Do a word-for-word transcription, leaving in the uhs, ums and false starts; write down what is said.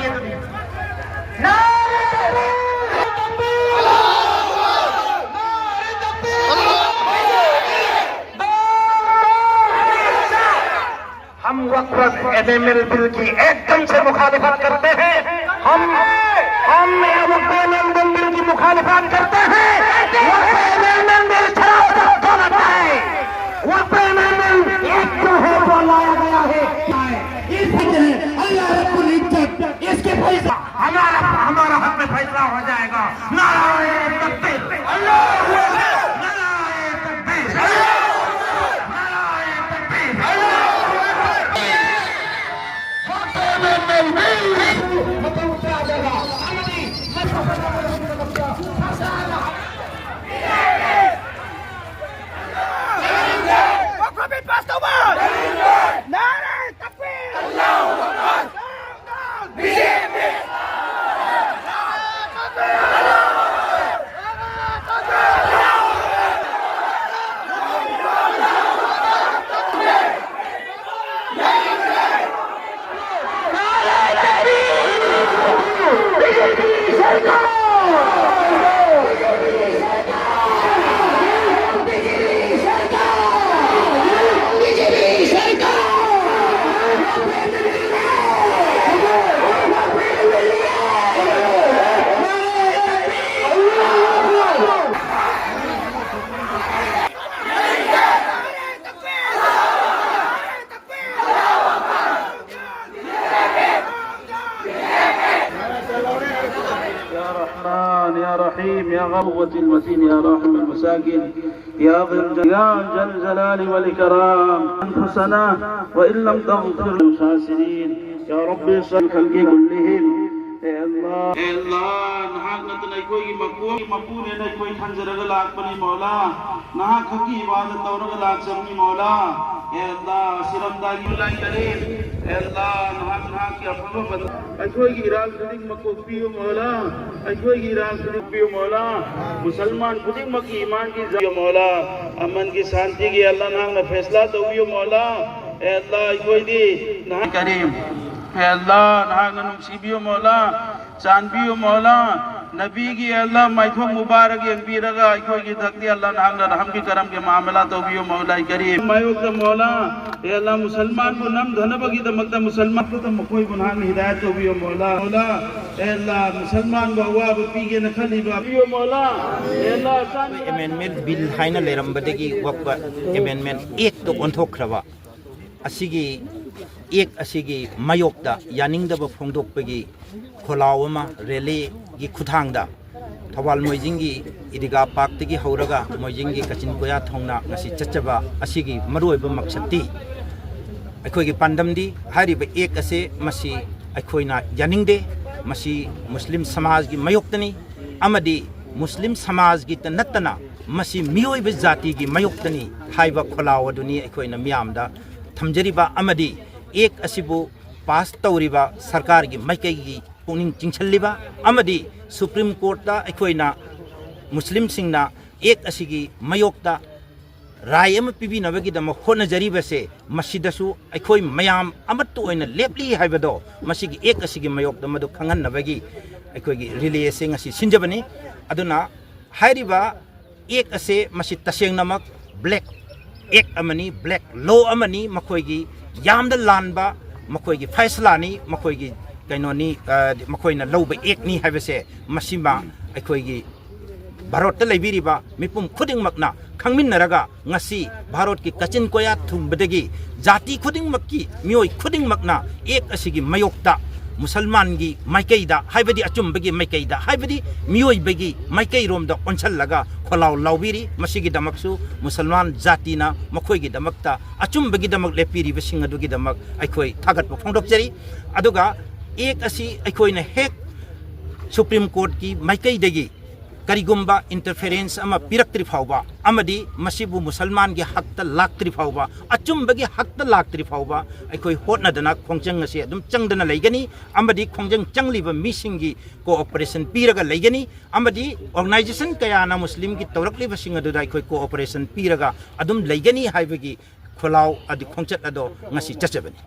نعرہ تکبیر! نعرہ تکبیر! ہم وقف این این ایل بل کی ایک دم سے مخالفت کرتے ہیں۔ ہم ہم وقف این این ایل بل کی مخالفت کرتے ہیں۔ وقف این این ایل بل شراب کا دولت ہے۔ وقف این این ایل ایک جو ہے وہ لایا گیا ہے۔ اس وجہ اللہ رب العزت اس کے فیصلہ ہمارا ہمارا حق میں فیصلہ ہو جائے گا۔ نعرہ تکبیر! اللہ اکبر! نعرہ تکبیر! اللہ اکبر! نعرہ تکبیر! اللہ اکبر! وقف بن پاس دو بار! نعرہ تکبیر! اللہ اکبر! يا رحمن يا رحيم يا غوث المتين يا راحم المساكين يا ذا الج-، يا ذا الجلال والإكرام. أنفسنا وإن لم تغفر للخاسرين. يا رب صل خلق كلهم. ꯑꯦ ꯑꯜꯂꯥ, ꯑꯦ ꯑꯜꯂꯥ, ꯅꯍꯥꯛ ꯅꯠꯇꯅ ꯑꯩꯈꯣꯏꯒꯤ ꯃꯄꯨ-, ꯃꯄꯨꯅꯦꯅ ꯑꯩꯈꯣꯏ ꯈꯟꯖꯔꯒ ꯂꯥꯛꯄꯅꯤ ꯃꯧꯂꯥ꯫ ꯅꯍꯥꯛ ꯈꯛꯀꯤ ꯏꯕꯥꯗꯠ ꯇꯧꯔꯒ ꯂꯥꯛꯆꯕꯅꯤ ꯃꯧꯂꯥ꯫ ꯑꯦ ꯑꯜꯂꯥ, ꯁꯤꯔꯝꯗꯥꯏꯒꯤ ꯃꯧꯂꯥ ꯀꯔꯤꯝ, ꯑꯦ ꯑꯜꯂꯥ, ꯅꯍꯥꯛ, ꯅꯍꯥꯛꯀꯤ ꯑꯐꯕ ꯕꯟꯗꯥ, ꯑꯩꯈꯣꯏꯒꯤ ꯏꯔꯥꯡ ꯈꯨꯗꯤꯡꯃꯛ ꯀꯣꯛꯄꯤꯌꯨ ꯃꯧꯂꯥ꯫ ꯑꯩꯈꯣꯏꯒꯤ ꯏꯔꯥꯡ ꯈꯨꯗꯤꯡꯃꯛ ꯀꯣꯛꯄꯤꯌꯨ ꯃꯧꯂꯥ꯫ ꯃꯨꯁꯜꯃꯥꯟ ꯈꯨꯗꯤꯡꯃꯛꯀꯤ ꯏꯃꯥꯟꯒꯤ ꯖ-, ꯃꯧꯂꯥ꯫ ꯑꯃꯟꯒꯤ ꯁꯥꯟꯇꯤꯒꯤ ꯑꯜꯂꯥ ꯅꯍꯥꯛꯅ ꯐꯦꯁꯂꯥ ꯇꯧꯕꯤꯌꯨ ꯃꯧꯂꯥ꯫ ꯑꯦ ꯑꯜꯂꯥ, ꯑꯩꯈꯣꯏꯗꯤ ꯅꯍꯥꯛ ꯀꯔꯤꯝ꯫ ꯍꯦ ꯑꯜꯂꯥ, ꯅꯍꯥꯛꯅ ꯅꯨꯡꯁꯤꯕꯤꯌꯨ ꯃꯧꯂꯥ, ꯆꯥꯟꯕꯤꯌꯨ ꯃꯧꯂꯥ꯫ ꯅꯕꯤꯒꯤ ꯑꯜꯂꯥ ꯃꯥꯏꯊꯣꯡ ꯃꯨꯕꯥꯔꯛ ꯌꯦꯡꯕꯤꯔꯒ ꯑꯩꯈꯣꯏꯒꯤ ꯊꯛꯇꯤ ꯑꯜꯂꯥ ꯅꯍꯥꯛꯅ ꯔꯍꯝꯒꯤ ꯀꯔꯝꯒꯤ ꯃꯥꯃꯂꯥ ꯇꯧꯕꯤꯌꯨ ꯃꯧꯂꯥ ꯀꯔꯤꯝ꯫ ꯃꯥꯌꯣꯛꯇ ꯃꯧꯂꯥ, ꯍꯦ ꯑꯜꯂꯥ ꯃꯨꯁꯜꯃꯥꯟꯕꯨ ꯅꯝꯊꯅꯕꯒꯤꯗꯃꯛꯇ ꯃꯨꯁꯜꯃꯥꯟꯗꯨꯗ ꯃꯈꯣꯏꯕꯨ ꯅꯍꯥꯛꯅ ꯍꯤꯗꯥꯌꯠ ꯇꯧꯕꯤꯌꯨ ꯃꯧꯂꯥ꯫ ꯃꯧꯂꯥ, ꯍꯦ ꯑꯜꯂꯥ ꯃꯨꯁꯜꯃꯥꯟꯕꯨ ꯑꯋꯥꯕ ꯄꯤꯒꯦꯅ ꯈꯜꯂꯤꯕ ꯄꯤꯌꯨ ꯃꯧꯂꯥ꯫ ꯍꯦ ꯑꯜꯂꯥ ꯆꯥꯟꯕꯤꯌꯨ꯫ ꯑꯦꯃꯦꯟꯃꯦꯟ ꯕꯤꯜ ꯍꯥꯏꯅ ꯂꯩꯔꯝꯕꯗꯒꯤ ꯋꯛꯄ ꯑꯦꯃꯦꯟꯃꯦꯟ ꯑꯦꯛꯇ ꯑꯣꯟꯊꯣꯛꯈ꯭ꯔꯕ ꯑꯁꯤꯒꯤ ꯑꯦꯛ ꯑꯁꯤꯒꯤ ꯃꯥꯌꯣꯛꯇ ꯌꯥꯅꯤꯡꯗꯕ ꯐꯣꯡꯗꯣꯛꯄꯒꯤ ꯈꯣꯜꯂꯥꯎ ꯑꯃ ꯔꯦꯂꯤꯒꯤ ꯈꯨꯠꯊꯥꯡꯗ ꯊꯧꯕꯥꯜ ꯃꯣꯏꯖꯤꯡꯒꯤ ꯏꯗꯤꯒꯥ ꯄꯥꯔꯛꯇꯒꯤ ꯍꯧꯔꯒ ꯃꯣꯏꯖꯤꯡꯒꯤ ꯀꯥꯆꯤꯟ ꯀꯣꯌꯥ ꯊꯣꯡꯅ ꯉꯁꯤ ꯆꯠꯆꯕ ꯑꯁꯤꯒꯤ ꯃꯔꯨꯑꯣꯏꯕ ꯃꯛꯁꯠꯇꯤ, ꯑꯩꯈꯣꯏꯒꯤ ꯄꯥꯟꯗꯝꯗꯤ ꯍꯥꯏꯔꯤꯕ ꯑꯦꯛ ꯑꯁꯦ ꯃꯁꯤ ꯑꯩꯈꯣꯏꯅ ꯌꯥꯅꯤꯡꯗꯦ꯫ ꯃꯁꯤ ꯃꯨꯁꯂꯤꯝ ꯁꯃꯥꯖꯒꯤ ꯃꯥꯌꯣꯛꯇꯅꯤ ꯑꯃꯗꯤ ꯃꯨꯁꯂꯤꯝ ꯁꯃꯥꯖꯒꯤꯇ ꯅꯠꯇꯅ ꯃꯁꯤ ꯃꯤꯑꯣꯏꯕ ꯖꯥꯇꯤꯒꯤ ꯃꯥꯌꯣꯛꯇꯅꯤ ꯍꯥꯏꯕ ꯈꯣꯜꯂꯥꯎ ꯑꯗꯨꯅꯤ ꯑꯩꯈꯣꯏꯅ ꯃꯤꯌꯥꯝꯗ ꯊꯝꯖꯔꯤꯕ꯫ ꯑꯃꯗꯤ ꯑꯦꯛ ꯑꯁꯤꯕꯨ ꯄꯥꯁ ꯇꯧꯔꯤꯕ ꯁꯔꯀꯥꯔꯒꯤ ꯃꯥꯏꯀꯩꯒꯤ ꯄꯨꯛꯅꯤꯡ ꯆꯤꯡꯁꯤꯜꯂꯤꯕ ꯑꯃꯗꯤ ꯁꯨꯄ꯭ꯔꯤꯝ ꯀꯣꯔꯠꯇ ꯑꯩꯈꯣꯏꯅ ꯃꯨꯁꯂꯤꯝꯁꯤꯡꯅ ꯑꯦꯛ ꯑꯁꯤꯒꯤ ꯃꯥꯌꯣꯛꯇ ꯔꯥꯏ ꯑꯃ ꯄꯤꯕꯤꯅꯕꯒꯤꯗꯃꯛ ꯍꯣꯠꯅꯖꯔꯤꯕꯁꯦ, ꯃꯁꯤꯗꯁꯨ ꯑꯩꯈꯣꯏ ꯃꯌꯥꯝ ꯑꯃꯠꯇ ꯑꯣꯏꯅ ꯂꯦꯞꯂꯤ ꯍꯥꯏꯕꯗꯣ ꯃꯁꯤꯒꯤ ꯑꯦꯛ ꯑꯁꯤꯒꯤ ꯃꯥꯌꯣꯛꯇ ꯃꯗꯨ ꯈꯪꯍꯟꯅꯕꯒꯤ ꯑꯩꯈꯣꯏꯒꯤ ꯔꯤꯂꯦ ꯑꯁꯤ ꯉꯁꯤ ꯁꯤꯟꯖꯕꯅꯤ꯫ ꯑꯗꯨꯅ ꯍꯥꯏꯔꯤꯕ ꯑꯦꯛ ꯑꯁꯦ ꯃꯁꯤ ꯇꯁꯦꯡꯅꯃꯛ ꯕ꯭ꯂꯦꯛ ꯑꯦꯛ ꯑꯃꯅꯤ, ꯕ꯭ꯂꯦꯛ ꯂꯣ ꯑꯃꯅꯤ꯫ ꯃꯈꯣꯏꯒꯤ ꯌꯥꯝꯅ ꯂꯥꯟꯕ ꯃꯈꯣꯏꯒꯤ ꯐꯩꯁꯂꯥꯅꯤ, ꯃꯈꯣꯏꯒꯤ ꯀꯩꯅꯣꯅꯤ, ꯑ, ꯃꯈꯣꯏꯅ ꯂꯧꯕ ꯑꯦꯛꯅꯤ ꯍꯥꯏꯕꯁꯦ ꯃꯁꯤꯃ ꯑꯩꯈꯣꯏꯒꯤ ꯚꯥꯔꯠꯇ ꯂꯩꯕꯤꯔꯤꯕ ꯃꯤꯄꯨꯝ ꯈꯨꯗꯤꯡꯃꯛꯅ ꯈꯪꯃꯤꯟꯅꯔꯒ ꯉꯁꯤ ꯚꯥꯔꯠꯀꯤ ꯀꯥꯆꯤꯟ ꯀꯣꯌꯥ ꯊꯨꯡꯕꯗꯒꯤ ꯖꯥꯇꯤ ꯈꯨꯗꯤꯡꯃꯛꯀꯤ ꯃꯤꯑꯣꯏ ꯈꯨꯗꯤꯡꯃꯛꯅ ꯑꯦꯛ ꯑꯁꯤꯒꯤ ꯃꯥꯌꯣꯛꯇ ꯃꯨꯁꯜꯃꯥꯟꯒꯤ ꯃꯥꯏꯀꯩꯗ ꯍꯥꯏꯕꯗꯤ ꯑꯆꯨꯝꯕꯒꯤ ꯃꯥꯏꯀꯩꯗ ꯍꯥꯏꯕꯗꯤ ꯃꯤꯑꯣꯏꯕꯒꯤ ꯃꯥꯏꯀꯩꯔꯣꯝꯗ ꯑꯣꯟꯁꯤꯜꯂꯒ ꯈꯣꯜꯂꯥꯎ ꯂꯥꯎꯕꯤꯔꯤ꯫ ꯃꯁꯤꯒꯤꯗꯃꯛꯁꯨ ꯃꯨꯁꯜꯃꯥꯟ ꯖꯥꯇꯤꯅ ꯃꯈꯣꯏꯒꯤꯗꯃꯛꯇ ꯑꯆꯨꯝꯕꯒꯤꯗꯃꯛ ꯂꯦꯞꯄꯤꯔꯤꯕꯁꯤꯡ ꯑꯗꯨꯒꯤꯗꯃꯛ ꯑꯩꯈꯣꯏ ꯊꯥꯒꯠꯄ ꯐꯣꯡꯗꯣꯛꯆꯔꯤ꯫ ꯑꯗꯨꯒ ꯑꯦꯛ ꯑꯁꯤ ꯑꯩꯈꯣꯏꯅ ꯍꯦꯛ ꯁꯨꯄ꯭ꯔꯤꯝ ꯀꯣꯔꯠꯀꯤ ꯃꯥꯏꯀꯩꯗꯒꯤ ꯀꯔꯤꯒꯨꯝꯕ ꯏꯟꯇꯔꯐꯦꯔꯦꯟꯁ ꯑꯃ ꯄꯤꯔꯛꯇ꯭ꯔꯤ ꯐꯥꯎꯕ ꯑꯃꯗꯤ ꯃꯁꯤꯕꯨ ꯃꯨꯁꯜꯃꯥꯟꯒꯤ ꯍꯛꯇ ꯂꯥꯛꯇ꯭ꯔꯤ ꯐꯥꯎꯕ, ꯑꯆꯨꯝꯕꯒꯤ ꯍꯛꯇ ꯂꯥꯛꯇ꯭ꯔꯤ ꯐꯥꯎꯕ ꯑꯩꯈꯣꯏ ꯍꯣꯠꯅꯗꯅ ꯈꯣꯡꯖꯪ ꯑꯁꯤ ꯑꯗꯨꯝ ꯆꯪꯗꯅ ꯂꯩꯒꯅꯤ ꯑꯃꯗꯤ ꯈꯣꯡꯖꯪ ꯆꯪꯂꯤꯕ ꯃꯤꯁꯤꯡꯒꯤ ꯀꯣꯑꯣꯄꯔꯦꯁꯟ ꯄꯤꯔꯒ ꯂꯩꯒꯅꯤ ꯑꯃꯗꯤ ꯑꯣꯔꯒꯅꯥꯏꯖꯦꯁꯟ ꯀꯌꯥꯅ ꯃꯨꯁꯂꯤꯝꯒꯤ ꯇꯧꯔꯛꯂꯤꯕꯁꯤꯡ ꯑꯗꯨꯗ ꯑꯩꯈꯣꯏ ꯀꯣꯑꯣꯄꯔꯦꯁꯟ ꯄꯤꯔꯒ ꯑꯗꯨꯝ ꯂꯩꯒꯅꯤ ꯍꯥꯏꯕꯒꯤ ꯈꯣꯜꯂꯥꯎ ꯑꯗꯨ ꯈꯣꯡꯆꯠ ꯑꯗꯣ ꯉꯁꯤ ꯆꯠꯆꯕꯅꯤ꯫